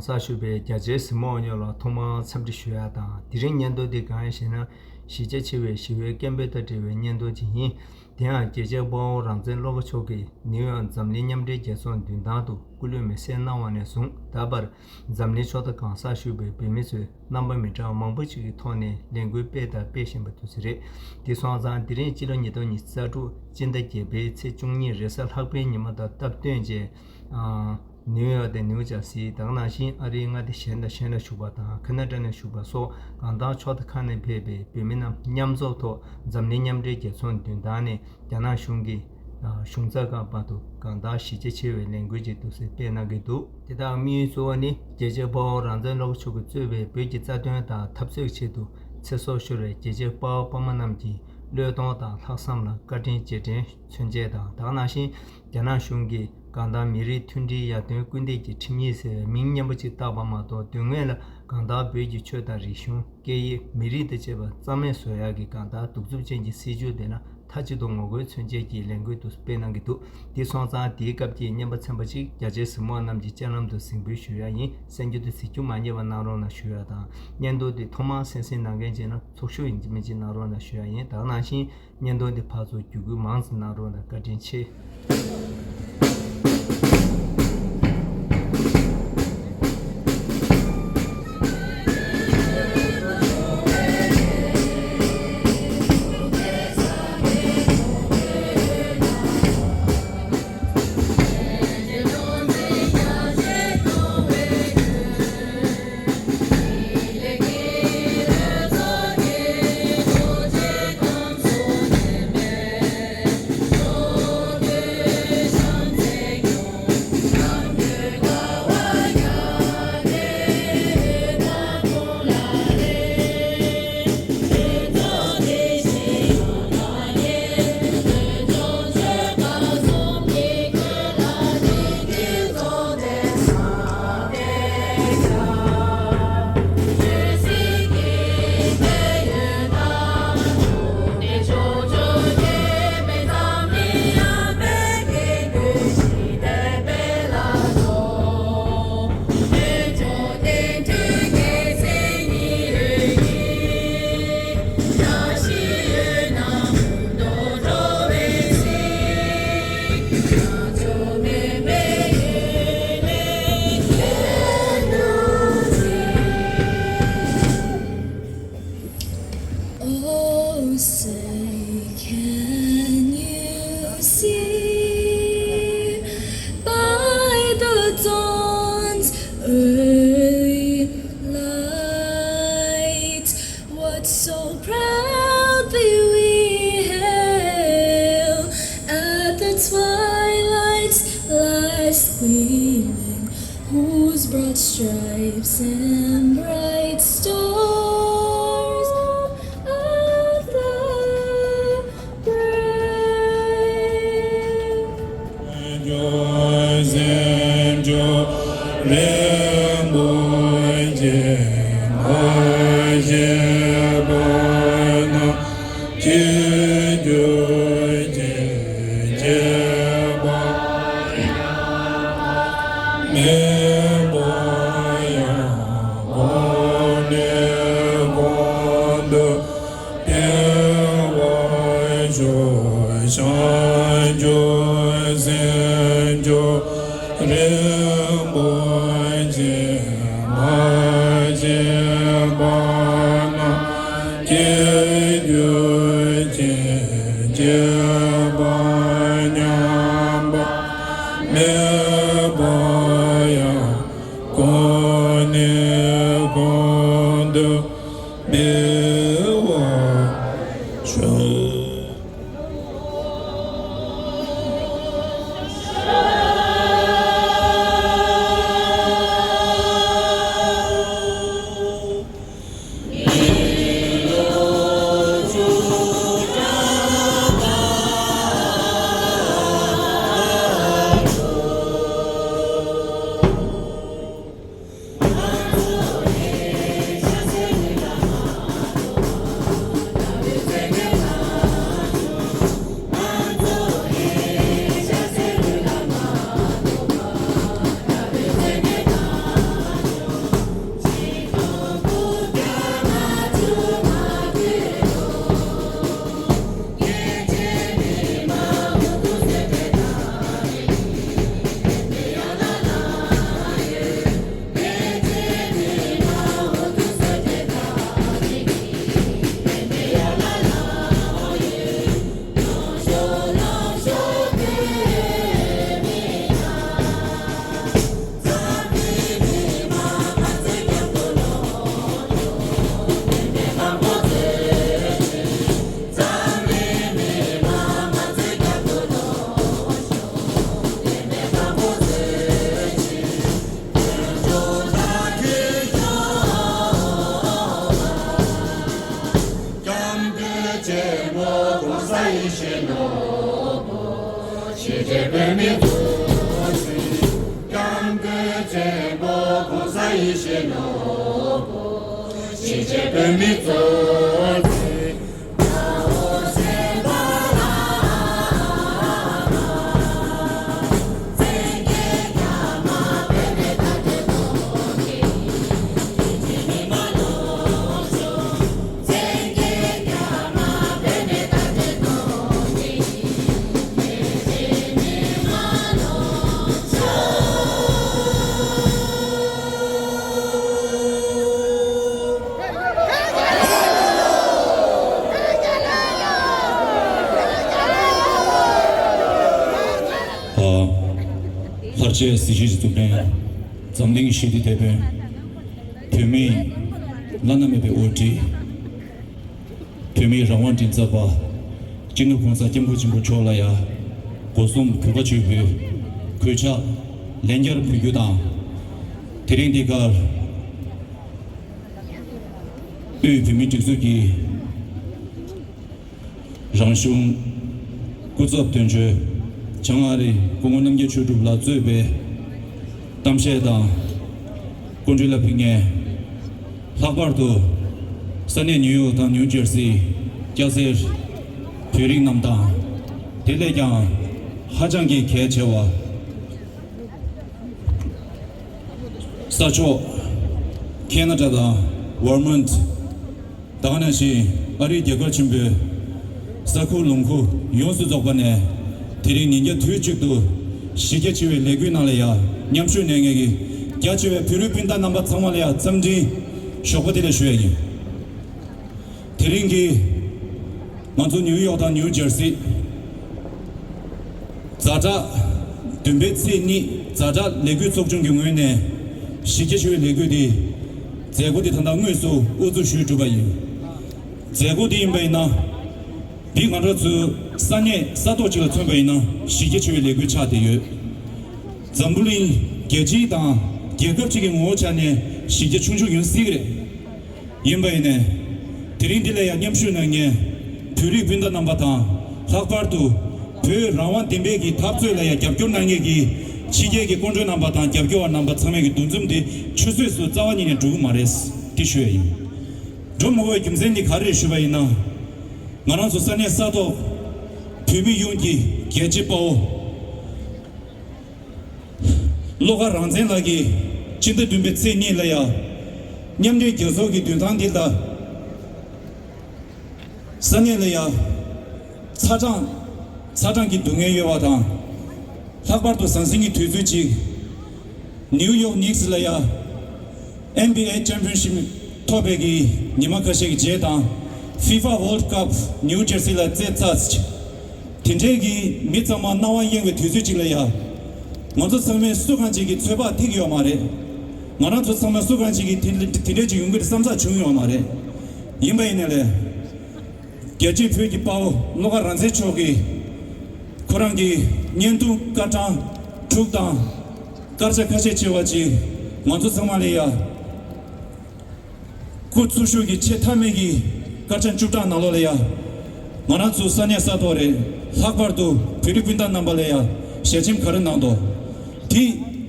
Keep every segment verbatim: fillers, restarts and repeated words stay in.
གསར་ཞུགས་པའི་རྒྱ་ཆེའི་གཟིགས་མོ་བ་ཡོངས་ལ་ཐོག་མར་འཚམས་འདྲི་ཞུ་ཡ་དང་། དེ་རིང་སྙན་ཐོ་འདི་གང་ཡིན་ཞེ་ན། གཞིས་ཆགས་ཆེ་བའི་ཞི་བའི་སྐད་འབོད་དང་འབྲེལ་བའི་སྙན་ཐོ་ཅིག་ཡིན། དེ་ཡང་རྒྱལ་གཅེས་དཔའ་བོ་རང་བཙན་བློ་དགའ་མཆོག་གིས་ནིའུ་ཡོག་འཛམ་གླིང་མཉམ་འབྲེལ་རྒྱལ་ཚོགས་མདུན་ཐང་དུ་སྐུ་ལུས་མེ་སྲེག་གནང་བ་ནས་བཟུང་ད་བར། འཛམ་གླིང་ཕྱོགས་མཐའ་གང་སར་བཞུགས་པའི་བོད་མི་ཚོས་རྣམ་པ་མི་འདྲ་བ་མང་པོ་ཞིག་གི་ཐོག་ནས་ལས་འགུལ་སྤེལ་དང་སྤེལ་བཞིན་པ་དེ་ཚོ་རེད། དེ་སོང་ཙང་དེ་རིང་སྤྱི་ལོ་ཉིས་སྟོང་ཉི་ཤུ་རྩ་དྲུག་སྤྱི་ཟླ་བརྒྱད་པའི་ཚེས་བཅུ་གཉིས་རེས་གཟའ་ལྷག་པའི་ཉི་མ་དང་སྟབས་བསྟུན་བྱས། ཨ། ནིའུ་ཡོག་དང་ནིའུ་ཇར་སི་དང་ནང་བཞིན་ཨ་རིའི་མངའ་སྡེ་གཞན་དང་གཞན་ལ་བཞུགས་པ་དང་ཁ་ན་ཌ་ནས་བཞུགས་པ་སོགས་གང་ལྟར་ཕྱོགས་མཐའ་ཁག་ནས་ཕེབས་པའི་བོད་མི་རྣམས་མཉམ་འཛོམས་ཐོག་འཛམ་གླིང་མཉམ་འབྲེལ་རྒྱལ་ཚོགས་མདུན་ཐང་ནས། རྒྱ་ནག་གཞུང་གི་གཞུང་ཚབ་ཁང་བར་དུ་གང་ལྟར་གཞིས་ཆགས་ཆེ་བའི་ལས་འགུལ་ཅིག་འདུག་སེ་སྤེལ་གནང་གི་འདུག་དེ་དག་དམིགས་ཡུལ་གཙོ་བོ་ནི་རྒྱལ་གཅེས་དཔའ་བོ་རང་བཙན་བློ་དགའ་མཆོག་གིས་གཙོས་པའི་བོད་ཀྱི་རྩ་དོན་དང་འཐབ་རྩོད་ཆེད་དུ་ཚེ་སྲོག་ཤོར་བའི་རྒྱལ་གཅེས་དཔའ་བོ་དཔའ་མོ་རྣམས་ཀྱི་བློས་གཏོང་དང་ལྷག་བསམ་ལ་བཀའ་དྲིན་རྗེས་དྲན་མཚོན་ཆེད་དང་། དེ་ག་ནང་བཞིན་རྒྱ་ནག་གཞུང་གིས་གང་ལྟར་མི་རིགས་མཐུན་སྒྲིལ་ཡར་ཐོན་སྐུལ་འདེད་ཀྱི་ཁྲིམས་ཡིག་ཟེར་བའི་མིང་སྙན་པོ་ཅིག་བཏགས་པ་མ་གཏོགས་དོན་དངོས་ལ་གང་ལྟར་བོད་ཀྱི་ཆོས་དང་རིག་གཞུང་། སྐད་ཡིག་མི་རིགས་དང་བཅས་པ་རྩ་མེད་བཟོ་ཡག་གི་གང་ལྟར་གདུག་རྩུབ་ཅན་གྱི་སྲིད་བྱུས་དེ་ལ་མཐའ་གཅིག་ཏུ་ངོ་རྒོལ་མཚོན་ཆེད་ཀྱི་ལས་འགུལ་དུ་སྤེལ་གནང་གི་འདུག་དེ་སོང་ཙང་དེའི་སྐབས་ཀྱི་རྔན་པ་ཚན་པ་གཅིག་རྒྱ་ཆེའི་གཟིགས་མོ་བ་རྣམས་ཀྱི་སྤྱན་ལམ་དུ་གཟིགས་འབུལ་ཞུ་ཡ་ཡིན། གསན་རྒྱུ་དེ་གཟིགས་རྒྱུ་མ་བསྙེལ་བ་གནང་རོགས་གནང་ཞུ་ཡ་དང་། སྙན་ཐོ་དེ་ཐོག་མར་གསན་གཟིགས་གནང་མཁན་བྱས་ན་ཚོགས་ཞུགས་ཡིན་གཅིག་མིན་གཅིག་གནང་རོགས་གནང་ཞུ་ཡ་ཡིན། དེ་ག་ནང་བཞིན། སྙན་ཐོ་འདི་ཕར་ཚུར་བརྒྱུད་སྐུལ་མང་ཙམ་གནང་རོགས་དང་བཀའ་དྲིན་ཆེ། Oh, say, can you see by the dawn's early light what so proudly we hail at the twilight's last gleaming, whose broad stripes and bright stars of the brave. ཡེ་ཤེས་ནོར་བུ། ཞི་བྱེད་བོད་མིའི་གཙོ་འཛིན། སྐྱབས་མགོན་ཆེན་པོ་༸གོང་ས་ཡེ་ཤེས་ནོར་བུ། ཞི་བྱེད་བོད་མིའི་གཙོ་འཛིན། ཨ། ལྷར་བཅས་གཟི་བརྗིད་ཀྱི་གཙུག་ཕྲེང་། འཛམ་གླིང་ཞི་བདེའི་དེད་དཔོན། བོད་མིའི་བླ་ན་མེད་པའི་དབུ་ཁྲིད། བོད་མིའི་རང་དབང་མགྲིན་ཚབ་པ། སྤྱི་ནོར་༸གོང་ས་༸སྐྱབས་མགོན་ཆེན་པོ་མཆོག་ལ་ཡང་སྒོ་གསུམ་གུས་པ་ཆེད་འབུལ་གུས་ཕྱག་ལན་བརྒྱར་འབུལ་རྒྱུ་དང་། དེ་རིང་འདི་གར་དབུས་བོད་མིའི་སྒྲིག་འཛུགས་ཀྱི་རང་གཞུང་སྐུ་ཚབ་དོན་གཅོད་བྱང་ཨ་རི་སྐུ་ངོ་རྣམ་རྒྱལ་ཆོས་གྲུབ་ལགས་གཙོས་པའི་གཏམ་བཤད་དང་སྐུ་མགྲོན་ལ་ཕེབས་མཁན། ལྷག་པར་དུ་ས་གནས་ནིའུ་ཡོག་དང་ནིའུ་ཇར་སི། སྐྱ་སེར། བོད་རིགས་རྣམས་དང་། དེ་ལས་ཀྱང་ཧ་ཅང་གི་གལ་ཆེ་བ། ས་ཕྱོགས་ཁེ་ན་ཌ་དང་ཝར་མོན་ཊི། ད་ག་ནང་བཞིན་ཨ་རིའི་རྒྱལ་ཁབ་ཆེན་པོའི་ས་ཁུལ་ལུང་ཁུལ་ཡོངས་སུ་རྫོགས་པ་ནས་དེ་རིང་ཉིན་རྒྱབ་དུས་གཅིག་ཏུ་གཞི་རྒྱ་ཆེ་བའི་ལས་འགུལ་ནང་ལ་ཡང་མཉམ་ཞུགས་གནང་མཁན་གྱི་རྒྱ་ཆེ་བའི་བོད་རིགས་སྤུན་ཟླ་རྣམ་པ་ཚང་མ་ལ་ཡང་འཚམས་འདྲིའི་ཞོགས་པ་བདེ་ལེགས་ཞུ་ཡ་ཡིན། དེ་རིང་གི་ང་ཚོ་ནིའུ་ཡོག་དང་ནིའུ་ཇར་སི་ཛ་དྲག་བདུན་པའི་ཚེས་གཉིས་ཛ་དྲག་ལས་འགུལ་ཚོགས་ཆུང་གི་ངོས་ནས་གཞི་རྒྱ་ཆེ་བའི་ལས་འགུལ་འདི་མཛད་སྒོ་འདི་ད་ལྟ་དངོས་སུ་དབུ་འཛུགས་ཞུས་གྲུབ་པ་ཡིན། མཛད་སྒོ་འདི་ཡིན་པ་ཡིན་ན། འདི་ང་རང་ཚོའི་ས་གནས་ས་ཐོག་ཅིག་ལ་མཚོན་པ་ཡིན་ན་གཞི་རྒྱ་ཆེ་བའི་ལས་འགུལ་ཆགས་བསྡད་ཡོད། འཛམ་བུ་གླིང་རྒྱལ་སྤྱི་དང་རྒྱལ་ཁབ་ཅིག་གི་ངོ་བོ་ཆ་ནས་གཞི་རྒྱ་ཆུང་ཆུང་ཡོང་སྲིད་ཀྱི་རེད། ཡིན་པ་ཡིན་ནའི། དེ་རིང་འདི་ལ་ཡང་མཉམ་ཞུགས་གནང་མཁན་བོད་རིགས་སྤུན་ཟླ་རྣམ་པ་དང་། ལྷག་པར་དུ་བོད་རང་དབང་བདེན་པའི་གི་འཐབ་རྩོད་ལ་ཡང་རྒྱབ་སྐྱོར་གནང་མཁན་གྱི་ཕྱི་རྒྱལ་གྱི་སྐུ་མགྲོན་རྣམ་པ་དང་རྒྱབ་སྐྱོར་བ་རྣམ་པ་ཚང་མའི་གི་འདུ་འཛོམས་དེ་ཆུད་ཟོས་སུ་རྩ་བ་ཉིད་ནས་འགྲོ་གི་མ་རེད། དེ་ཞུ་ཡ་ཡིན། འགྲོ་མ་དགོས་པའི་རྒྱུ་མཚན་དེ་ག་རེ་རེད་ཞུས་པ་ཡིན་ན། ང་རང་ཚོ་ས་གནས་ས་ཐོག་བོད་མི་ཡོངས་ཀྱི་རྒྱལ་གཅེས་དཔའ་བོ། བློ་དགའ་རང་བཙན་ལགས་ཀྱིས་སྤྱི་ཟླ་བདུན་པའི་ཚེས་གཉིས་ལ་ཡང་མཉམ་འབྲེལ་རྒྱལ་ཚོགས་ཀྱི་མདུན་ཐང་འདི་ལ་ས་གནས་ལ་ཡང་ཚ་གྲང་ཚ་གྲང་གི་སྡུག་བསྔལ་ཡོད་པ་དང་། ལྷག་པར་དུ་ཟང་ཟིང་གི་དུས་ཚོད་ཅིག་ནིའུ་ཡོག་ནིག་སི་ལ་ཡང་ཨེན་བྷི་ཨེ་ཅེམ་པི་ཡོན་ཤིབ་ཐོབ་པའི་གི་ཉི་མ་ཁ་ཤས་ཀྱི་རྗེས་དང་། ཧྥི་ཧྥ་ཝོལ་ཌི་ཀབ་ནིའུ་ཇར་སི་ལ་རྩེད་ཚར། དེ་འདྲའི་གི་མི་ཚང་མ་རྣ་བ་གཡེང་བའི་དུས་ཚོད་ཅིག་ལ་ཡ། ང་ཚོ་ཚང་མས་སུ་གང་ཅིག་གི་ཚོད་དཔག་ཐིག་ཡོད་མ་རེད། ང་རང་ཚོ་ཚང་མ་སུ་གང་ཅིག་གི་དེ་དེ་འདྲའི་ཅིག་ཡོང་གི་རེད་བསམ་ཚར་བྱུང་ཡོད་མ་རེད། ཡིན་པ་ཡིན་ནའི་ལས། རྒྱལ་གཅེས་བོད་ཀྱི་དཔའ་བོ་བློ་དགའ་རང་བཙན་མཆོག་གིས་ཁོ་རང་གི་བརྙན་ཐུང་སྐར་གྲངས་དྲུག་དང་། སྐར་ཆ་ཁ་ཤས་ཆེ་བ་ཅིག་ང་ཚོ་ཚང་མ་ལ་ཡ། སྐུ་འཚོ་བཞུགས་ཀྱི་ཆེས་མཐའ་མའི་གི་སྐར་ཆ་བཅུ་ཕྲག་ནང་ལོགས་ལ་ཡ། ང་རང་ཚོ་ས་གནས་ས་ཐོག་རེད། ལྷག་པར་དུ་བོད་རིགས་སྤུན་ཟླ་རྣམ་པ་ལ་ཡ་ཞལ་ཆེམས་ག་རེ་གནང་འདུག་དེ་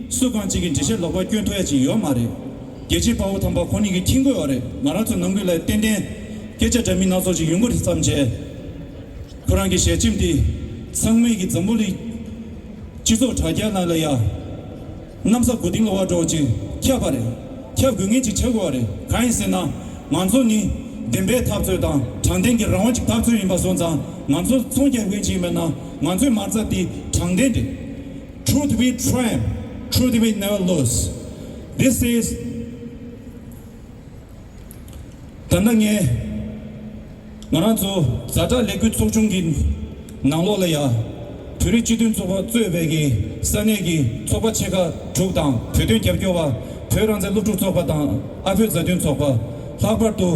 སུ་གང་ཅིག་གིས་འགྲེལ་བཤད་ལོག་པ་སྐྱོན་ཐུབ་ཡ་ཅིག་ཡོད་མ་རེད། རྒྱལ་གཅེས་དཔའ་བོ་དམ་པ་ཁོ་གཉིས་ཀྱིས་མཁྱེན་གྱི་ཡོད་རེད། ང་རང་ཚོ་ནང་ཁུལ་ལ་ཏན་ཏན་སྐད་ཆ་འདྲ་མིན་སྣ་ཚོགས་ཅིག་ཡོང་གི་རེད་བསམ་བྱས། ཁོ་རང་གི་ཞལ་ཆེམས་དེ་ཚང་མས་ཀྱི་འཛམ་བུ་གླིང་སྤྱི་ཚོགས་དྲ་རྒྱ་ནང་ལ་ཡ། གནམ་ས་མགོ་རྟིང་སློག་པ་འདྲ་བོ་ཅིག་ཁྱབ་པ་རེད། ཁྱབ་དགོས་ངེས་ཅིག་ཆགས་དགོས་པ་རེད། གང་ཡིན་ཟེར་ན། ང་ཚོ་ནི་བདེན་པའི་འཐབ་རྩོད་དང་དྲང་བདེན་གྱི་རང་དབང་ཅིག་འཐབ་རྩོད་ཡིན་པ་སོང་ཙང་། ང་ཚོ་ཚོང་རྒྱག་མཁན་ཅིག་ཡིན་པ་ན་ང་ཚོའི་མ་རྩ་དེ་དྲང་བདེན་རེད། Truth will triumph. Truth will never lose. This is ད་ལྟ་ངས་ང་རང་ཚོ་ཛ་དྲག་ལས་འགུལ་ཚོགས་ཆུང་གི་ནང་ལོགས་ལ་ཡ། བོད་རིགས་སྤྱི་མཐུན་ཚོགས་པ་གཙོས་པའི་གི་ས་གནས་ཀྱི་ཚོགས་པ་ཆེ་ཁག་དྲུག་དང་། བོད་དོན་རྒྱབ་སྐྱོར་བ། བོད་རང་བཙན་སློབ་ཕྲུག་ཚོགས་པ་དང་། ཨ་བོད་མཛའ་མཐུན་ཚོགས་པ། ལྷག་པར་དུ་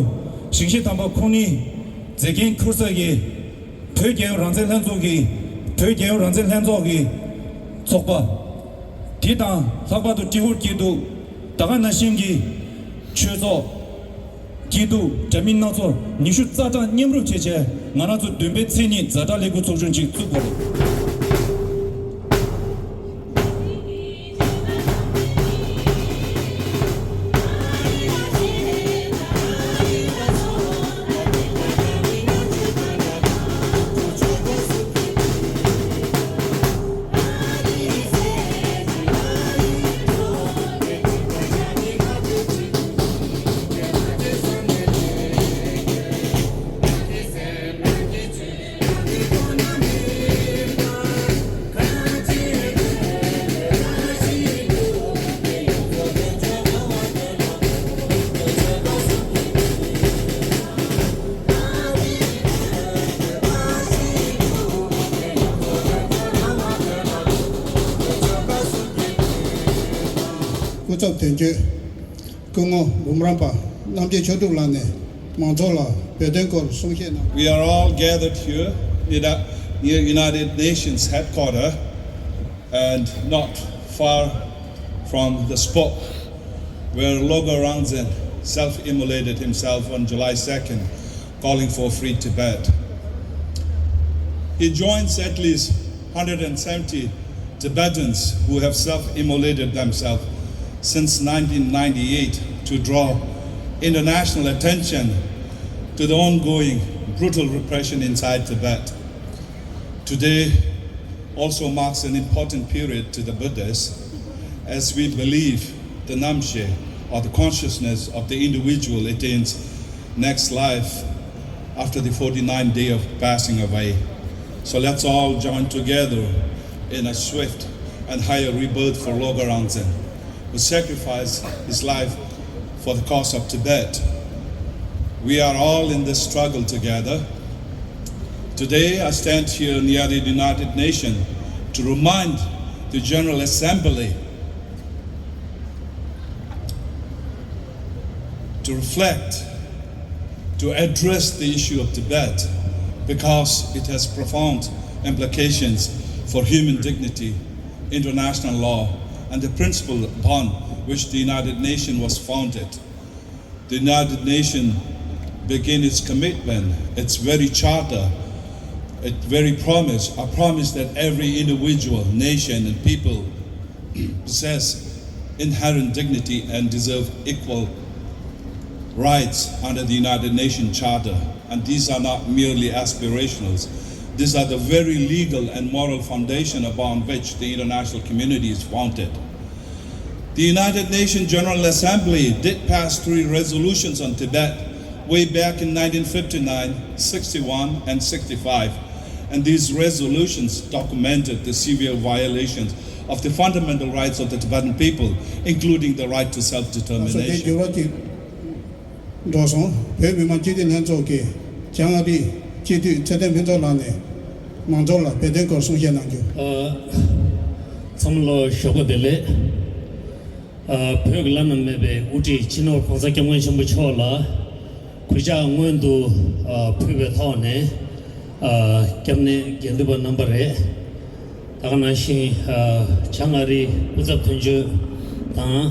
ཞིང་གཤེགས་དམ་པ་ཁོང་ཉིད་མཛེས་རྒྱན་ཁུར་ས་གི་བོད་རྒྱལ་ཡོངས་རང་བཙན་ལྷན་ཚོགས་ཀྱི། བོད་རྒྱལ་ཡོངས་རང་བཙན་ལྷན་ཚོགས་ཀྱི་ཚོགས་པ། དེ་དང་ལྷག་པར་དུ་ཏྲེ་ཧོར་སྐྱིད་སྡུག། ད་ག་ནང་བཞིན་གྱི་ཆོས་ཚོགས། སྐྱིད་སྡུག་འདྲ་མིན་སྣ་ཚོགས་ཉི་ཤུ་རྩ་གྲངས་མཉམ་རུབ་བྱས་རྗེས། ང་རང་ཚོ་བདུན་པའི་མཚན་ཉིད་ཛ་དྲག་ལས་འགུལ་ཚོགས་ཆུང་ཅིག་བཙུགས་པ་རེད། སྐུ་ཚབ་དོན་གཅོད། སྐུ་ངོ་འབུམ་རམས་པ་རྣམ་རྒྱལ་ཆོས་གྲུབ་ལགས་ནས་མང་ཚོགས་ལ་བོད་དོན་སྐོར་གསུང་བཤད་གནང་། We are all gathered here near the, near United Nations headquarters and not far from the spot where Logor Rangzen self-immolated himself on July second, calling for free Tibet. He joins at least hundred and seventy Tibetans who have self-immolated themselves since nineteen ninety-eight to draw international attention to the ongoing brutal repression inside Tibet. Today also marks an important period to the Buddhists, as we believe the namshe, or the consciousness of the individual, attains next life after the forty-ninth day of passing away. So let's all join together in a swift and higher rebirth for Logor Rangzen, who sacrificed his life for the cause of Tibet. We are all in this struggle together. Today, I stand here near the United Nations to remind the General Assembly to reflect, to address the issue of Tibet, because it has profound implications for human dignity, international law, and the principle upon which the United Nations was founded. The United Nations began its commitment, its very charter, its very promise, a promise that every individual, nation, and people possess inherent dignity and deserve equal rights under the United Nations Charter. And these are not merely aspirationals. These are the very legal and moral foundation upon which the international community is founded. The United Nations General Assembly did pass three resolutions on Tibet way back in nineteen fifty-nine, sixty-one, and sixty-five, and these resolutions documented the severe violations of the fundamental rights of the Tibetan people, including the right to self-determination. འགྲོ་སོང་། བོད་མི་མང་སྤྱི་འཐུས་ལྷན་ཚོགས་ཀྱི་བྱང་ཨ་རིའི་སྤྱི་འཐུས་ཚེ་བརྟན་ཕུན་ཚོགས་ལགས་ནས་མང་ཚོགས་ལ་བོད་དོན་སྐོར་གསུང་བཤད་གནང་རྒྱུ། ཨ། ཚང་མ་ལ་ཞོགས་པ་བདེ་ལེགས། ཨ། བོད་ཀྱི་བླ་ན་མེད་པའི་དབུ་ཁྲིད་སྤྱི་ནོར་༸གོང་ས་༸སྐྱབས་མགོན་ཆེན་པོ་མཆོག་ལ་གུས་ཕྱག་སྔོན་དུ་ཨ་ཕུལ་བའི་ཐོག་ནས། ཨ། སྐྱབས་གནས་དགེ་འདུན་པ་རྣམ་པ་རེད། ད་ག་ནང་བཞིན། ཨ། བྱང་ཨ་རིའི་སྐུ་ཚབ་དོན་གཅོད་དང་།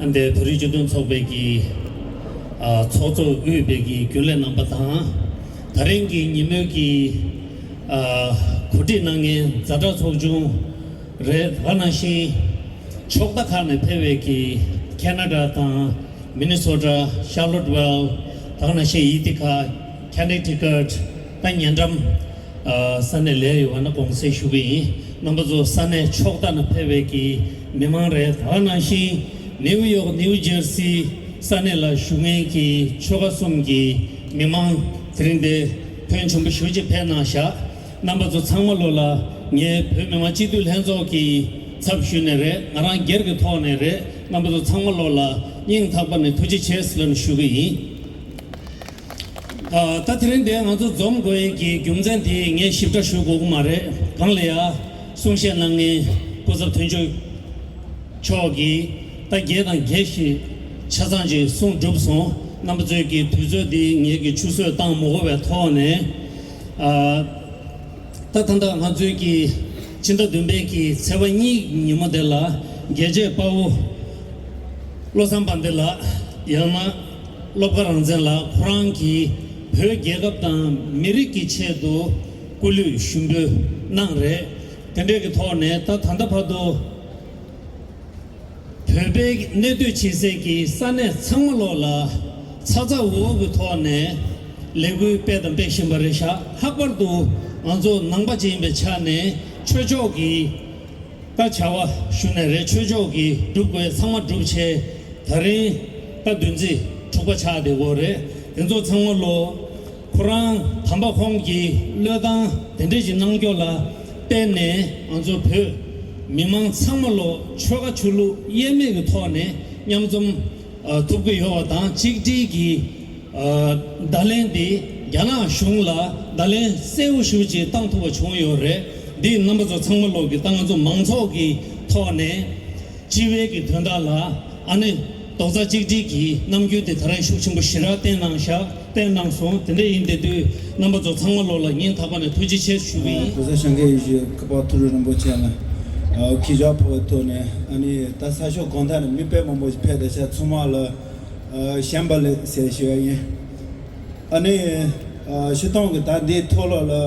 ཨ། འདས་བོད་རིགས་སྤྱི་མཐུན་ཚོགས་པའི་གི། ཨ། ཚོགས་གཙོ་དབུས་པའི་གི་རྒྱུན་ལས་རྣམ་པ་དང་། ད་རིང་གི་ཉིན་མོའི་གི། ཨ། གོ་སྒྲིག་གནང་མཁན་ཛ་དྲག་ཚོགས་ཆུང་རེད། ད་ག་ནང་བཞིན་ཕྱོགས་མཐའ་ཁག་ནས་ཕེབས་པའི་གི་ཁེ་ན་ཌ་དང་། མི་ནི་སོ་ཊ། ཤར་ལོཊ་ཝེལ། ད་ག་ནང་བཞིན་ཨི་ཐི་ཁ། ཁ་ནེག་ཊི་ཀཊ། ད་ཉེ་འགྲམ། ཨ། ས་གནས་ལ་ཡོད་པ་ན་དགོངས་སེལ་ཞུ་གི་ཡིན། རྣམ་པ་ཚོ་ས་གནས་ཕྱོགས་མཐའ་ནས་ཕེབས་པའི་གི་མི་མང་རེད། ད་ག་ནང་བཞིན་ནེའུ་ཡོག་ནེའུ་ཇར་སི་ས་གནས་ལ་བཞུགས་མཁན་གྱི་ཆོལ་ཁ་གསུམ་གྱི་མི་མང་དེ་རིང་འདི་ཕོན་ཆེན་པོ་ཞེ་པོ་ཅིག་ཕེབས་གནང་བཞག་རྣམ་པ་ཚོ་ཚང་མ་ལོ་ལ་ངས་བོད་མི་མང་སྤྱི་འཐུས་ལྷན་ཚོགས་ཀྱི་ཚབ་ཞུས་ནས་རེད། ང་རང་སྒེར་གྱི་ཐོག་ནས་རེད། རྣམ་པ་ཚོ་ཚང་མ་ལོ་ལ་སྙིང་ཐག་པ་ནས་ཐུགས་རྗེ་ཆེ་ཟེར་ལབ་ནས་ཞུ་གི་ཡིན། ཨ། ད་དེ་རིང་འདིར་ང་ཚོ་འཛོམས་དགོས་ཡས་ཀྱི་རྒྱུ་མཚན་དེ་ངས་ཞིབ་ཕྲ་ཞུ་དགོས་ཀྱི་མ་རེད། གང་ལ་ཡ་གསུང་བཤད་གནང་མཁན་སྐུ་ཚབ་དོན་གཅོད་མཆོག་གིས་ད་རྒྱས་དང་རྒྱས་ཤིག་ཆ་ཚང་ཅིག་གསུངས་གྲུབ་སོང་། རྣམ་པ་ཚོས་ཀྱི་དུས་ཚོད་འདི་ངེད་ཀྱིས་ཆུད་ཟོས་བཏང་མ་དགོས་པའི་ཐོག་ནས། ཨ། ད་ད་ལྟ་ང་ཚོའི་གི་ཕྱི་ཟླ་བདུན་པའི་གི་ཚེས་པ་གཉིས་ཉིན་མོ་དེ་ལ་རྒྱལ་གཅེས་དཔའ་བོ་བློ་བཟང་དཔལ་ལྡན་ལགས། ཡང་ན་ བློ་དགའ་རང་བཙན་ལགས་ཁོ་རང་གིས་བོད་རྒྱལ་ཁབ་དང་མི་རིགས་ཀྱི་ཆེད་དུ་སྐུ་ལུས་ཞུགས་འབུལ་གནང་རེད། དེ་འདྲའི་གི་ཐོག་ནས་ད་ད་ལྟ་བར་དུ་བོད་པའི་གནས་སྡོད་བྱེད་སའི་གི་ས་གནས་ཚང་མ་ལོག་ལ་ཚ་ཚ་འུར་འུར་གི་ཐོག་ནས་ལས་འགུལ་སྤེལ་དང་སྤེལ་བཞིན་པ་རེད་ཤག་ལྷག་པར་དུ་ང་ཚོ་ནང་པ་ཅིག་ཡིན་པའི་ཆ་ནས་ཆོས་ཕྱོགས་ཀྱི་ད་བྱ་བ་ཞུ་ནས་རེད། ཆོས་ཕྱོགས་ཀྱི་སྒྲུབ་དགོས་ཚང་མ་སྒྲུབ་བྱས། ད་རིང་ད་བདུན་ཚིགས་དྲུག་པ་ཆགས་བསྡད་ཡོད་རེད། དེ་ཚོ་ཚང་མ་ལོ་ཁོ་རང་དམ་པ་ཁོང་གིས་བློས་བཏང་དེ་འདྲས་ཅིག་གནང་རྒྱུ་ལ་བརྟེན་ནས་ང་ཚོ་བོད་མི་མང་ཚང་མ་ལོ་ཆོལ་ཁ་ཆོས་ལུགས་དབྱེར་མེད་ཀྱི་ཐོག་ནས་མཉམ་འཛོམས་ཨ་ཐུབ་ཀྱི་ཡོད་པ་དང་གཅིག་སྒྲིལ་གྱི་ཨ་བརྡ་ལན་དེ་རྒྱ་ནག་གཞུང་ལ་བརྡ་ལན་གསལ་པོ་ཞེ་པོ་ཅིག་བཏང་ཐུབ་པ་བྱུང་ཡོད་རེད། འདི་རྣམ་པ་ཚོ་ཚང་མ་ལོག་གི་ད་ང་ཚོ་མང་ཚོགས་ཀྱི་ཐོག་ནས་སྤྱི་པའི་གི་དོན་དག་ལ་ཨ་ནི་རྡོག་རྩ་གཅིག་སྒྲིལ་གྱི་རྣམ་འགྱུར་དེ་ད་རིང་ཤུགས་ཆེན་པོ་ཞེ་དྲག་བསྟན་གནང་ཤག་བསྟན་གནང་སོང་། དེ་འདྲ་ཡིན་དེ་དུས་རྣམ་པ་ཚོ་ཚང་མ་ལོག་ལ་སྙིང་ཐག་པ་ནས་ཐུགས་རྗེ་ཆེ་ཞུ་གི་ཡིན། གོང་ས་སྐྱབས་མགོན་ཡིད་བཞིན་གུས་པ་ཐུགས་རྗེ་རིན་པོ་ཆེ་ལ་ཁྱེད་ཞབས་ཕོག་པའི་ཐོག་ནས་ཨ་ནི་ད་ས་ཕྱོགས་གང་ཐད་ནས་མི་དཔེ་མང་པོ་ཞིག་ཕེབས་བསྡད་ཤག་ཚང་མ་ལ་ཞབས་པ་ལེགས་ཟེར་ཞུ་ཡ་ཡིན། ཨ་ནི་ཨ་སྤྱིར་བཏང་གི་ད་འདིའི་ཐོག་ལ་ལ་ཨ་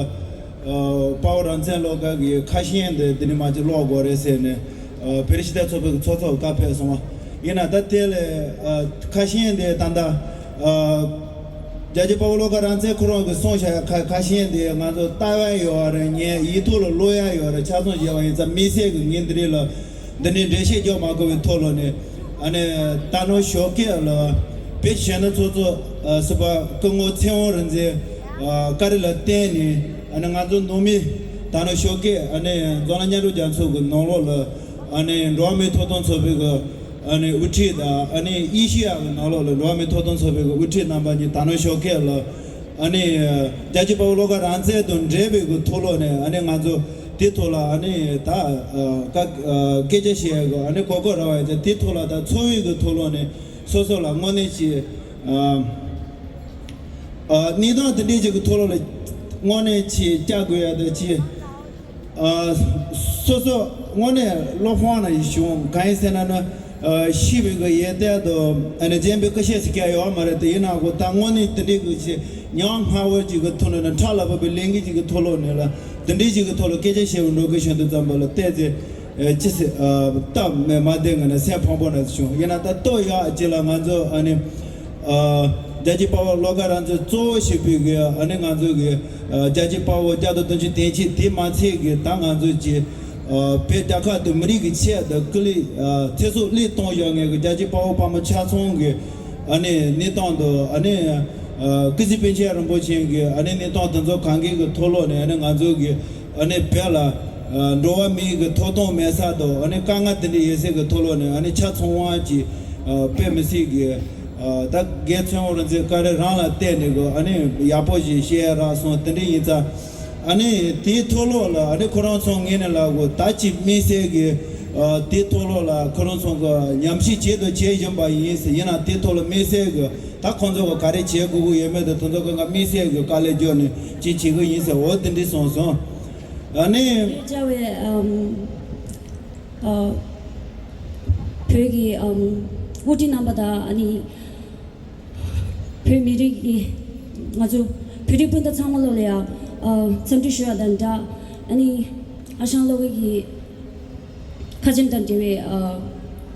དཔའ་བོ་རང་བཙན་བློ་དགའ་གི་ཁ་ཤན་དེ་འདི་ནས་མ་ཅིག་ཀློག་དགོས་རེད་ཟེར་ནས་ཨ་བོད་རིགས་སྤྱི་མཐུན་ཚོགས་པའི་ཚོགས་གཙོ་བཀའ་ཕེབས་སོང་བ་ཡིན་ན། ད་དེ་ལས་ཨ་ཁ་ཤན་དེ་ད་ལྟ་ཨ་རྒྱལ་གཅེས་དཔའ་བོ་བློ་དགའ་རང་བཙན་ཁོ་རང་གིས་གསུངས་བཞག་ཡ་ཁ་ཁ་ཤན་དེ་ང་ཚོ་ལྟ་བ་ཡོད་རེད། ངས་ཡིག་ཐོག་ལ་ཀློག་ཡ་ཡོད་རེད། ཆ་ཚང་བྱས་པ་ཡིན་ཙང་དམིགས་བསལ་གི་ངས་འདི་རིགས་ལ། འདི་ནས་འགྲེལ་བཤད་རྒྱག་མ་དགོས་པའི་ཐོག་ལ་ནས་ཨ་ནི་ད་ནང་ཞོགས་ཀས་ལ་བོད་གཞོན་ནུ་ཚོགས་གཙོ་ཨ་ཟུར་པ་སྐུ་ངོ་ཚེ་དབང་རིག་འཛིན་ཨ་བཀའ་དྲིན་ལ་བརྟེན་ནས་ཨ་ནི་ང་ཚོ་ནང་མི་ད་ནང་ཞོགས་ཀས་ཨ་ནི་འཛམ་གླིང་མཉམ་འབྲེལ་རྒྱལ་ཚོགས་ཀྱི་ནང་ལོགས་ལ་ཨ་ནི་འགྲོ་བ་མིའི་ཐོབ་ཐང་ཚོགས་པའི་གི་ཨ་ནི་དབུ་ཁྲིད་དང་ཨ་ནི་ཨེ་ཤེ་ཡ་གི་ནང་ལོགས་ལ་འགྲོ་བ་མིའི་ཐོབ་ཐང་ཚོགས་པའི་གི་དབུ་ཁྲིད་རྣམ་པ་གཉིས་ད་ནང་ཞོགས་ཀས་ལ། ཨ་ནི་རྒྱལ་གཅེས་དཔའ་བོ་བློ་དགའ་རང་བཙན་དང་འབྲེལ་བའི་གི་ཐོག་ལོག་ནས་ཨ་ནི་ང་ཚོ་དེ་ཐོག་ལ་ཨ་ནི་ད་ཨ་ཀ་ཨ་སྐད་ཆ་བཤད་ཡ་གི་ཨ་ནི་གོ་སྐབས་རག་པ་ཡིན་ཙང་དེ་ཐོག་ལ་ད་ཚོགས་པའི་གི་ཐོག་ལོག་ནས་སོ་སོ་ལ་དངོས་གནས་ཀྱི་ཨ་ཨ་གནས་སྟངས་དེ་འདྲའི་ཅིག་གི་ཐོག་ལོག་ལ་དངོས་གནས་ཀྱི་བཅར་དགོས་ཡ་ད་ཅི། ཨ་སོ་སོ་དངོས་གནས་བློ་ཕམ་ན་ཡི་བྱུང་། གང་ཡིན་ཟེར་ན་ནི་ཨ་ཤི་བའི་གི་ཡས་གཏད་དུ་ཨ་ནི་རྗེན་པའི་སྐུ་ཤས་སུ་བསྐྱལ་ཡོད་མ་རེད། དེ་ཡིན་ན་གོ་ད་དངོས་གནས་དེ་འདྲའི་གི་ཞིག་ཉམ་སྔ་བོ་ཅིག་གི་ཐོག་ནས་ནི་ཁྲག་ལ་བབས་པའི་ལས་འགུལ་ཅིག་གི་ཐོག་ལོག་ནས་ལ་དེ་འདྲའི་ཅིག་གི་ཐོག་ལ་སྐད་ཆ་བཤད་པའི་འགྲོ་གི་བཞིན་དུ་ཙམ་པ་ལ་བལྟས་ཚེ་ཨ་ཅི་ཟེར་ཨ་སྟབས་མ་མ་བདེ་ངང་ནས་སེམས་ཕམ་པོ་ན་བྱུང་། ཡིན་ན་ད་ལྟོ་ཡག་ཅིག་ལ་ང་ཚོ་ཨ་ནི། ཨ་རྒྱལ་གཅེས་དཔའ་བོ་བློ་དགའ་རང་བཙན་གཙོ་བོ་བྱས་པའི་གི་ཨ་ནི་ང་ཚོ་གི་ཨ་རྒྱལ་གཅེས་དཔའ་བོ་བརྒྱ་དང་བདུན་ཅུ་དོན་གཅིག་དེ་མ་ཚད་གི་ད་ང་ཚོ་གི་ཨ་བོད་རྒྱལ་ཁབ་དང་མི་རིགས་ཀྱི་ཆེད་དུ་སྐུ་ལུས་ཨ་ཚེ་སྲོག་བློས་གཏོང་བཞག་མཁན་གི་རྒྱལ་གཅེས་དཔའ་བོ་དཔའ་མོ་ཆ་ཚང་གི་ཨ་ནི་གནས་སྟངས་དང་ཨ་ནི་ཨ་སྐུ་ཚེ་པཎ་ཆེན་རིན་པོ་ཆེ་གི་ཨ་ནི་གནས་སྟངས་དེ་ཚོ་གང་གི་གི་ཐོག་ལོག་ནས་ཨ་ནི་ང་ཚོ་གི་ཨ་ནི་བོད་ལ་ཨ་འགྲོ་བ་མིའི་གི་ཐོབ་ཐང་མེད་ས་དང་ཨ་ནི་དཀའ་ངལ་དེ་འདྲ་ཡོད་སའི་གི་ཐོག་ལོག་ནས་ཨ་ནི་ཆ་ཚང་བ་གི་ཨ་དཔེ་མི་སྲིད་གི་ཨ་ད་རྒན་ཚེ་དབང་རིག་འཛིན་བཀའ་དྲིན་རང་ལ་བརྟེན་ནས་གི་ཨ་ནི་ཡག་པོ་ཞིག་བཤད་ཡ་རག་སོང་། དེ་འདྲ་ཡིན་ཙང་ཨ་ནི་དེའི་ཐོག་ལོག་ལ་ཨ་ནི་ཁོ་རང་ཚོ་ངོས་ནས་ལ་གོ་ད་ཅིག་དམིགས་བསལ་གི་ཨ་དེའི་ཐོག་ལོག་ལ་ཁོ་རང་ཚོ་གི་ཉམས་ཞིབ་བྱེད་དང་བྱེད་བཞིན་པ་ཡིན་ཟེར། ཡིན་ན་དེའི་ཐོག་ལ་དམིགས་བསལ་གི་ད་ཁོང་ཚོ་གི་ག་རེ་བྱེད་དགོས་ཀྱི་ཡོད་མེད་དང་དེ་ཚོ་གི་ང་དམིགས་བསལ་གི་དཀའ་ལས་བརྒྱབ་ནས་ཅིག་བྱེད་ཀྱི་ཡིན་ཟེར། འོ་དེ་འདྲ་གསུངས་སོང་། ཨ་ནི། བྱ་བའི་ཨམ་ཨ་བོད་ཀྱི་ཨམ་དབུ་ཁྲིད་རྣམ་པ་དང་ཨ་ནི་བོད་མི་རིགས་ཀྱི་ང་ཚོ་བོད་རིགས་སྤུན་ཟླ་ཚང་མ་ལོ་ལ་ཡ་ཨ་འཚམས་འདྲི་ཞུ་བ་དང་སྦྲགས་ཨ་ནི་ཨ་ཞང་བློ་དགའ་གི་ཁ་ཆེམས་དང་འབྲེལ་བའི་ཨ་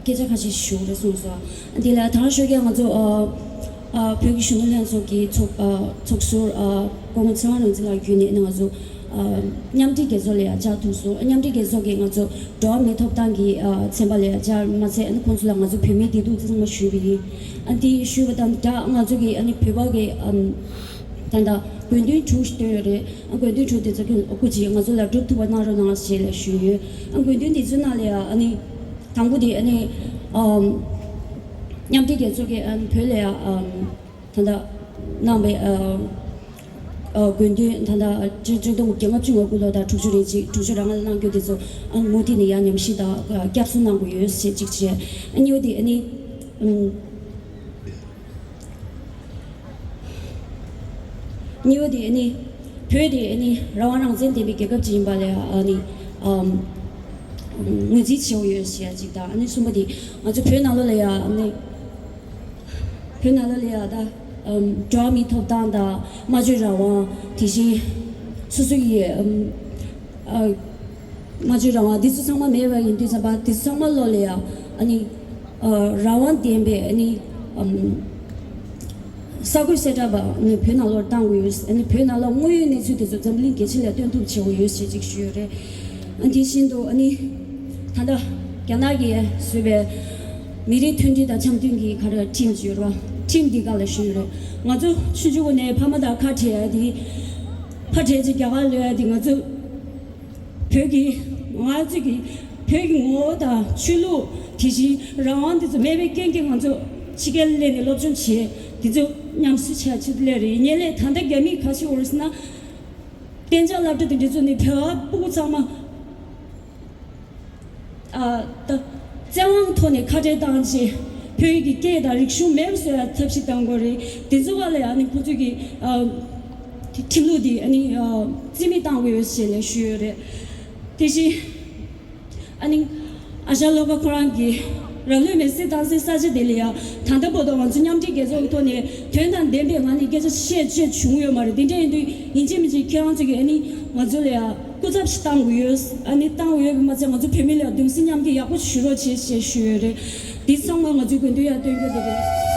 སྐད་ཆ་ཁ་ཤས་ཞུ་རེ་གསུངས་སོང་། དེ་ལ་ད་རང་ཞོགས་ཀས་ང་ཚོ་ཨ་ཨ་བོད་ཀྱི་གཞོན་ནུ་ལྷན་ཚོགས་ཀྱི་ཚོགས་ཨ་ཚོགས་ཟུར་ཨ་སྐུ་ངོ་ཚེ་དབང་རིག་འཛིན་ལགས་བརྒྱུད་ནས་ང་ཚོ་ཨ་མཉམ་འབྲེལ་རྒྱལ་ཚོགས་ལ་ཡང་བཅར་ཐུབ་སོང་། མཉམ་འབྲེལ་རྒྱལ་ཚོགས་ཀྱིས་ང་ཚོ་འགྲོ་བ་མིའི་ཐོབ་ཐང་གི་ཨ་ཚན་པ་ལ་ཡང་བཅར་མ་ཚད་ཨ་ནི་ཁོང་ཚོ་ལ་ང་ཚོ་བོད་མིའི་བདེ་སྡུག་ཚང་མ་ཞུས་པ་ཡིན། ཨ་དེ་ཞུས་པ་དང་སྦྲགས་ང་ཚོ་གི་ཨ་ནི་བོད་པ་གི་ཨམ་ད་ལྟ་དགོས་འདུན་དྲུག་ཞིག་བཏོན་ཡོད་རེད། ཨ་དགོས་འདུན་དྲུག་དེ་ཚོ་སྐུ་མཁྱེན་ང་ཚོ་ལ་སྒྲུབ་ཐུབ་པ་གནང་རོགས་གནང་ཞེས་ལ་ཞུས་ཡོད། ཨ་དགོས་འདུན་དེ་ཚོའི་ནང་ལ་ཡང་ཨ་ནི་དང་པོ་དེ་ཨ་ནི་ཨམ་མཉམ་འབྲེལ་རྒྱལ་ཚོགས་ཀྱིས་ཨ་ནི་བོད་ལ་ཡང་ཨམ་ད་ལྟ་གནང་བའི་ཨ་ཨ་དགོས་འདུན་ད་ལྟ་ཆིག་སྟོང་དགུ་བརྒྱ་ལྔ་བཅུ་ང་དགུ་ལོ་དང་དྲུག་ཅུ་རེ་གཅིག་དྲུག་ཅུ་རེ་ལྔ་ལ་གནང་རྒྱུ་དེ་ཚོ་ཨ་ནི་མུ་མཐུད་ནས་ཡང་ཉམས་ཞིབ་དང་ཨ་བསྐྱར་གསོ་གནང་དགོས་ཡོད་ཞེས་གཅིག་བྱས། ཨ་གཉིས་པ་དེ་ཨ་ནི་ཨམ། གཉིས་པ་དེ་ནི་བོད་དེ་ནི་རང་དབང་རང་བཙན་ལྡན་པའི་རྒྱལ་ཁབ་ཅིག་ཡིན་པ་ལ་ཨ་ནི་ཨམ་ངོས་འཛིན་བྱེད་དགོས་ཡོད་ཞེས་ཡ་གཅིག་དང་། ཨ་ནི་གསུམ་པ་དེ་ང་ཚོ་བོད་ནང་ལོགས་ལ་ཡ་ཨ་ནི་ བོད་ནང་ལ་ལ་ཡ་ད་ཨམ་འགྲོ་བ་མིའི་ཐོབ་ཐང་དང་སྨྲ་བརྗོད་རང་དབང་དེ་བཞིན་སོ་སོ་ཡི་ཨམ་ཨ་སྨྲ་བརྗོད་རང་དབང་འདི་ཚོ་ཚང་མ་མེད་པ་ཡིན་དུས་ཙམ་པ་དེ་ཚང་མ་བློ་ལ་ཡ་ཨ་ནི་ཨ་རང་དབང་ལྡན་པའི་ཨ་ནི་ཨམ་གསར་འགོད་གསལ་བསྒྲགས་པ་ཨ་ནི་བོད་ནང་ལོགས་བཏང་དགོས་ཡོད། ཨ་ནི་བོད་ནང་ལ་དངོས་ཡོད་གནས་ཚུལ་དེ་ཚོ་འཛམ་གླིང་རྒྱལ་སྤྱི་ལ་སྟོན་ཐུབ་བྱེད་དགོས་ཡོད་ཞེས་ཅིག་ཞུས་ཡོད་རེད། ཨ་དེ་བཞིན་དུ་ཨ་ནི་ད་ལྟ་རྒྱ་ནག་གིས་བཟོས་པའི་མི་རིགས་མཐུན་སྒྲིལ་དང་འཆམ་མཐུན་གྱི་ག་རེ་ཁྲིམས་ཅིག་ཡོད་རེད་བ། ཁྲིམས་འདི་སྒང་ལ་ཞུས་ཡོད་རེད། ང་ཚོ་ཆུང་ཆུང་ནས་ཕ་མ་དང་ཁ་བྲལ་ཡ་དེ་ཕ་བྲལ་ཅིག་རྒྱ་གར་ལོག་ཡ་དེ་ང་ཚོ་བོད་ཀྱི་ང་ཚོ་གི་བོད་ཀྱི་ངོ་བོ་དང་ཆོས་ལུགས་དེ་བཞིན་རང་དབང་དེ་ཚོ་མེད་པའི་རྐྱེན་གྱིས་ང་ཚོ་ཕྱི་རྒྱལ་སླེབས་ནས་སློབ་སྦྱོང་བྱས་དེ་ཚོ་ཉམས་གསོ་བྱས་ཆེད་དུ་སླེབས་རེད། ཡིན་ནའི་ད་ལྟ་རྒྱ་མིས་ག་ཞིག་འོར་ཟེར་ན་གཏན་འཇགས་སློབ་གྲྭ་དེ་འདྲ་བཙུགས་ནས་བོད་པ་སྤུ་གུ་ཚང་མ་ཨ་ད་བཙན་དབང་ཐོག་ནས་ཁ་བྲལ་བཏང་རྗེས་བོད་ཀྱི་སྐད་དང་རིག་གཞུང་མེད་པ་བཟོ་ཡ་ཐབས་ཤེས་གཏང་དགོས་རེད། དེ་ཚོ་བ་ལ་ཡ་ནི་ཁོ་ཚོས་ཀྱི་ཨ་ཁྲིམས་ལུགས་འདི་ཨ་ནི་ཨ་རྩིས་མེད་གཏང་དགོས་ཡོད་ཞེས་ནས་ཞུས་ཡོད་རེད། དེ་བཞིན་ཨ་ནི་ཨ་ཞང་བློ་དགའ་ཁོ་རང་གིས་རང་ལུས་མེར་སྲེག་བཏང་སའི་ས་ཆ་དེ་ལ་ཡ་ད་ལྟ་བར་དུ་ང་ཚོ་མཉམ་འབྲེལ་རྒྱལ་ཚོགས་ཀྱི་ཐོག་ནས་དོན་དང་ལྡན་པའི་ངང་ནས་སྐད་ཆ་བཤད་བཅོས་བྱུང་ཡོད་མ་རེད། དེ་འདྲ་ཡིན་དུས་ཡིན་གཅིག་མིན་གཅིག་ཁྱེད་རང་ཚོ་གིས་ཨ་ནི་ང་ཚོ་ལ་ཡ་སྐུ་ཚབ་ཞིག་བཏང་དགོས་ཡོད། ཨ་ནི་བཏང་དགོས་ཡོད་པས་མ་ཚད་ང་ཚོ་བོད་མི་ལ་གདུང་སེམས་མཉམ་སྐྱེད་ཡག་པོ་ཞུ་རོགས་བྱེད་ཞེས་ཞུས་ཡོད་རེད། འདི་ཚང་མ་ང་ཚོའི་དགོས་འདུན་ཡར་བཏོན་རྒྱུ་དེ་རེད།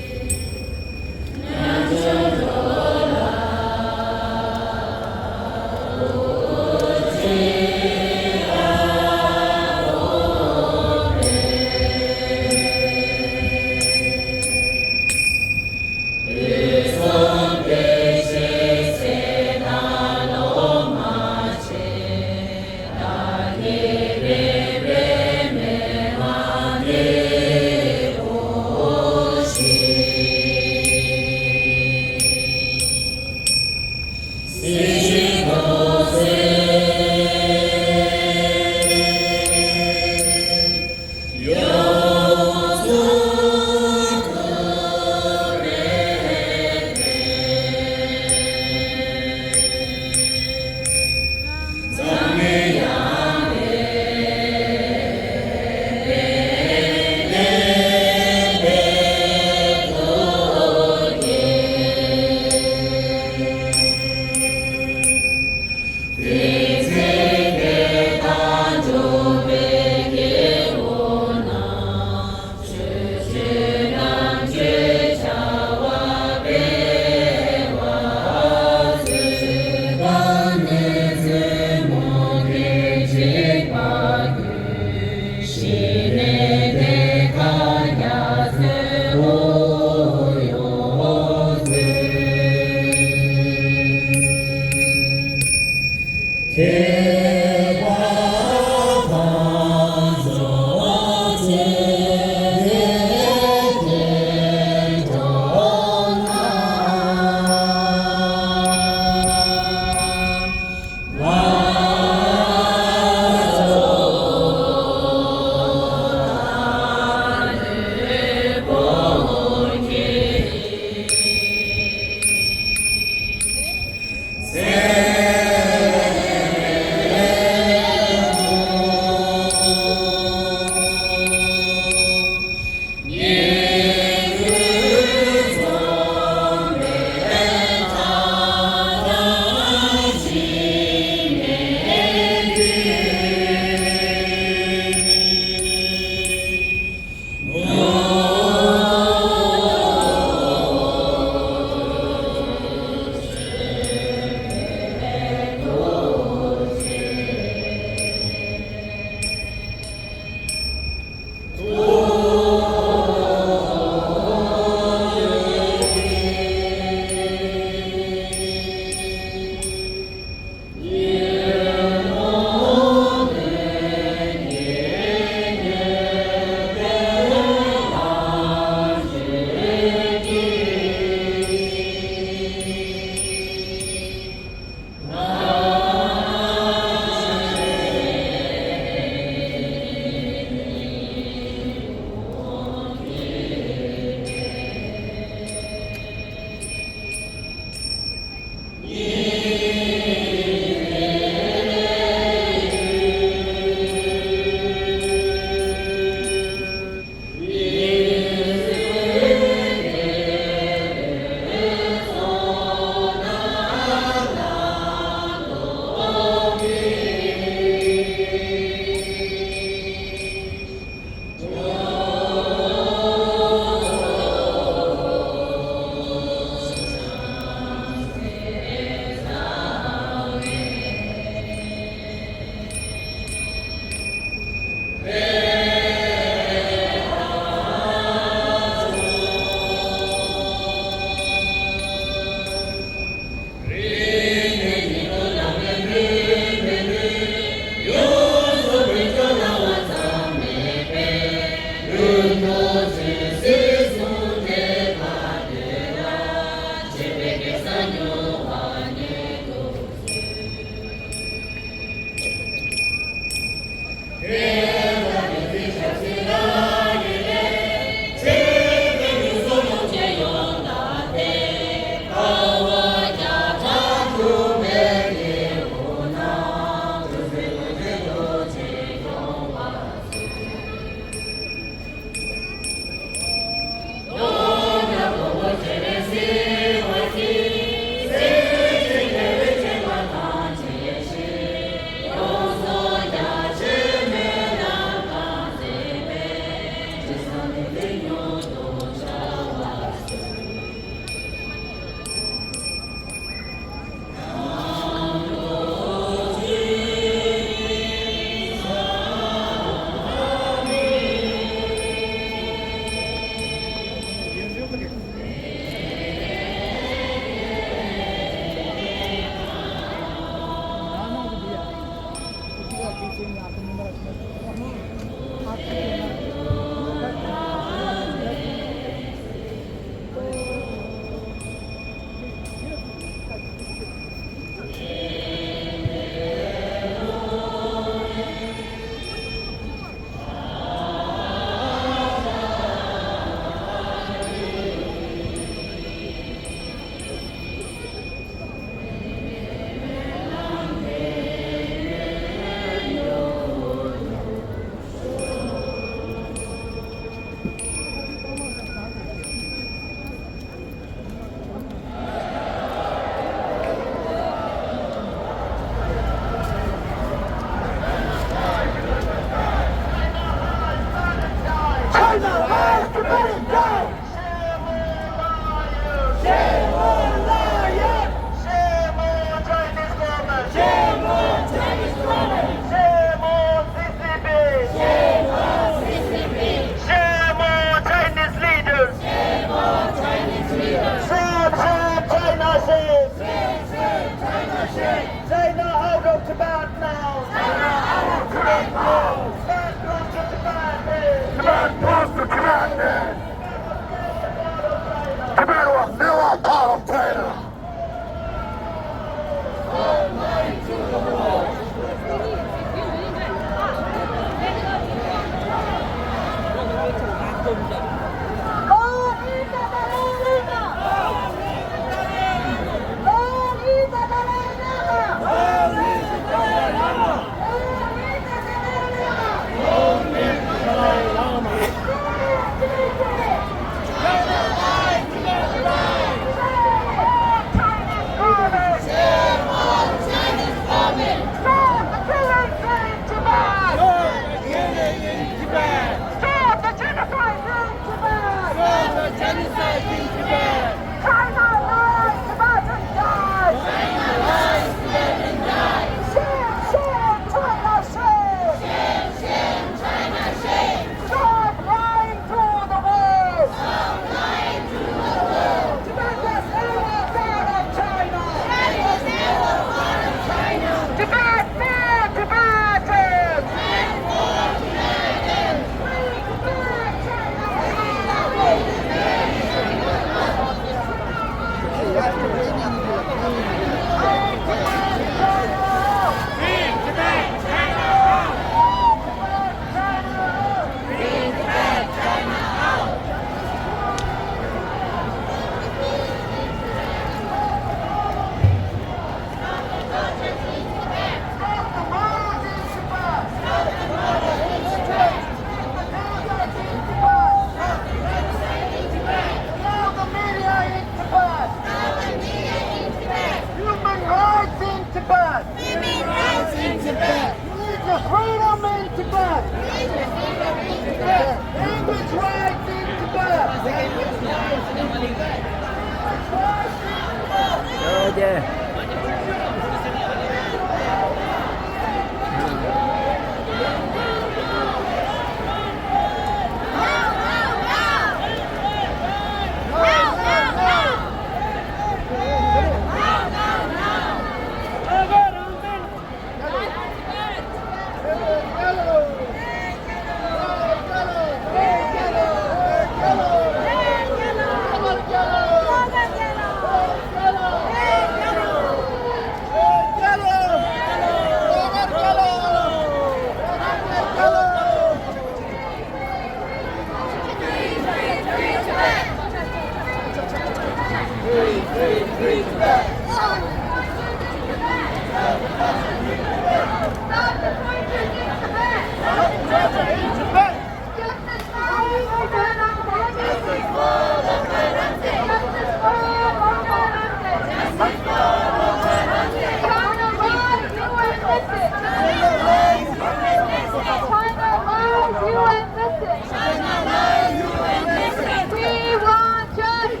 We want justice!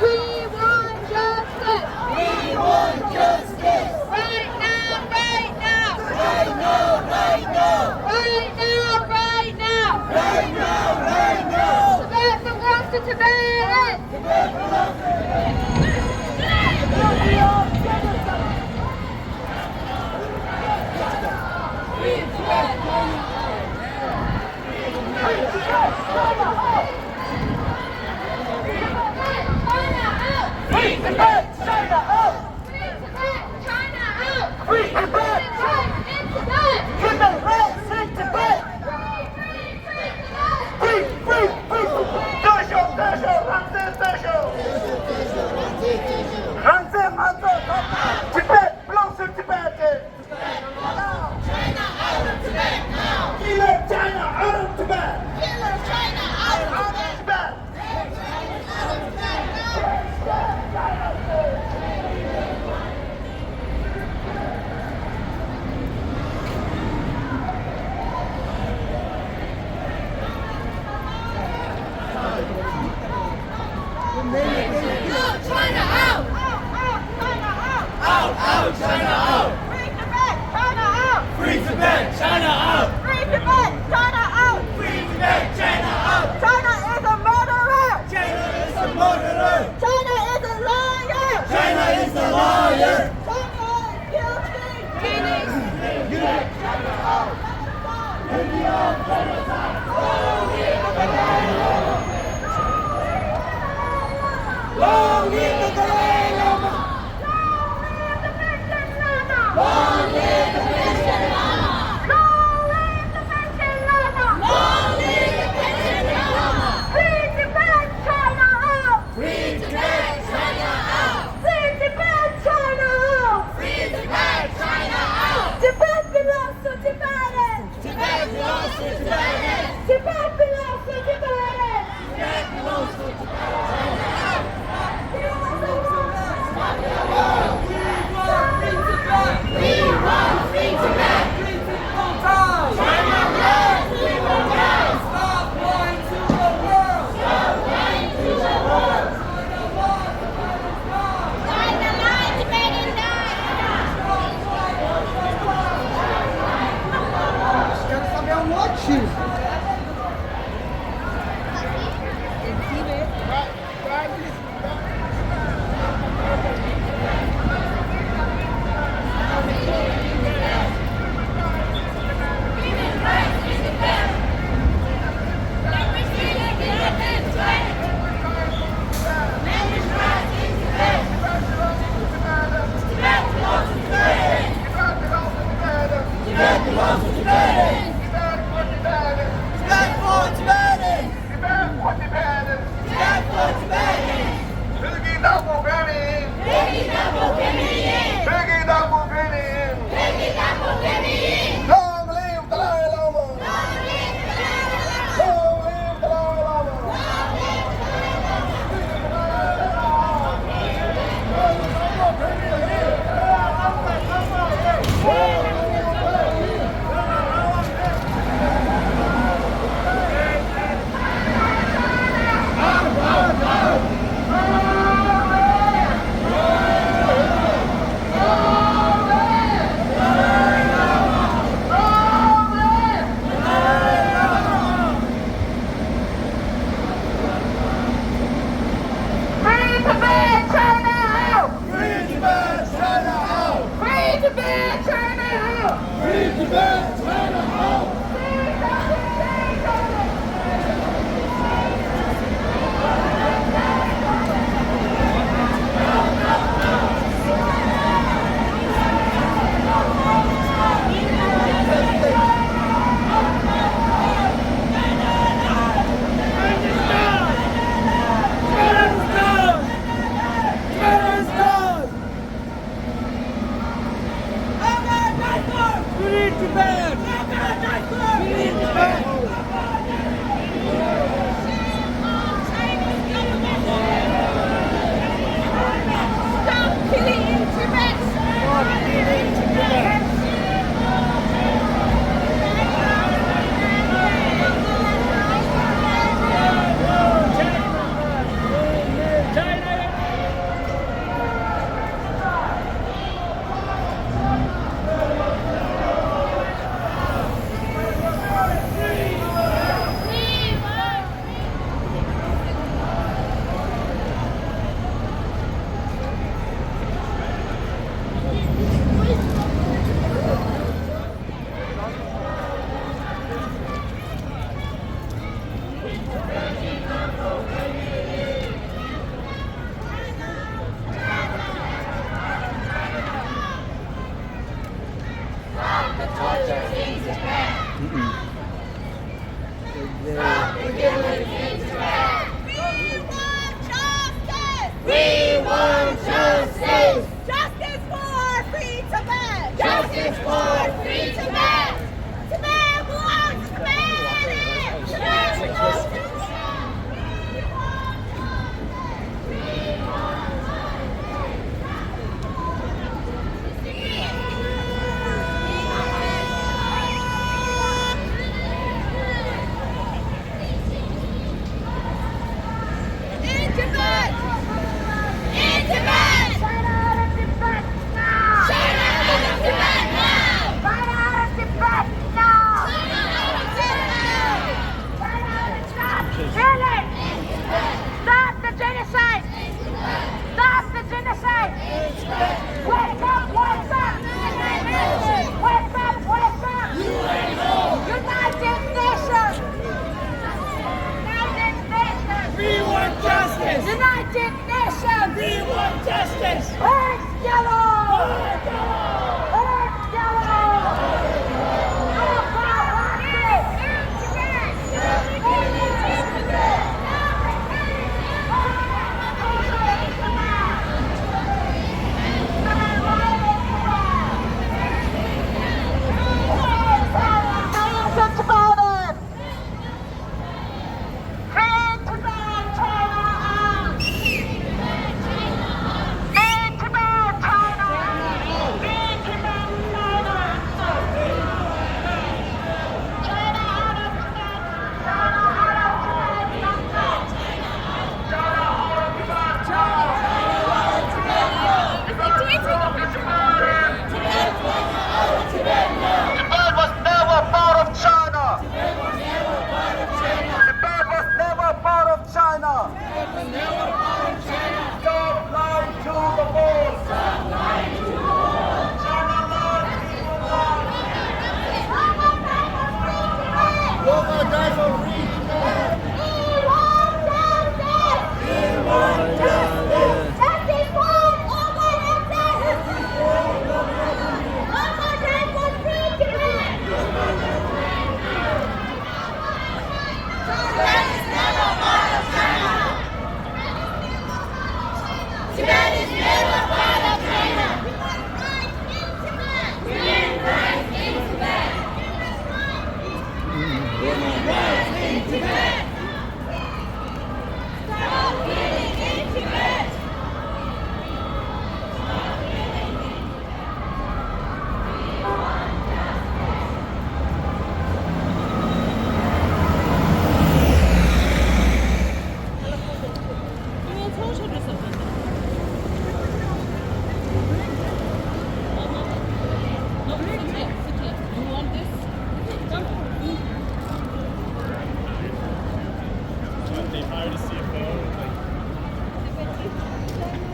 We want justice! We want justice! Right now, right now! Right now, right now! Right now, right now! Right now, right now! Tibet belongs to Tibetans! Tibet belongs to Tibetans! Free Tibet, China out! Free Tibet, China out! Free Tibet! Human rights in Tibet! Free, free, free! Free, free, free! Free, free, free! Tibet belongs to Tibet! China out of Tibet now! Kill China out of Tibet! Kill China out of Tibet! Out, China out! Out, out, China out! Free Tibet, China out! Free Tibet, China out! Free Tibet, China out! Free Tibet, China out! China is a murderer! China is a murderer! China is a liar! China is a liar! China is guilty! China is guilty! Long live the Dalai Lama! Long live the Panchen Lama! Long live the Panchen Lama! Long live the Panchen Lama! Free Tibet, China out! Free Tibet, China out! Free Tibet, China out! Free Tibet, China out! Tibet belongs to Tibetans! Tibet belongs to Tibetans! Tibet belongs to Tibetans! Tibet belongs to Tibetans! No, sit here, sit here. You want this? Come. What, they hired a C F O?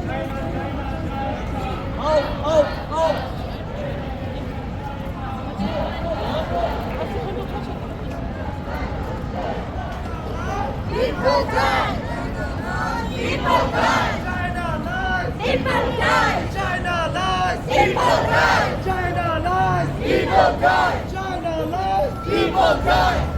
Like, out, out, out! People die! People die! China lies! China lies! People die! China lies! People die! China lies! People die!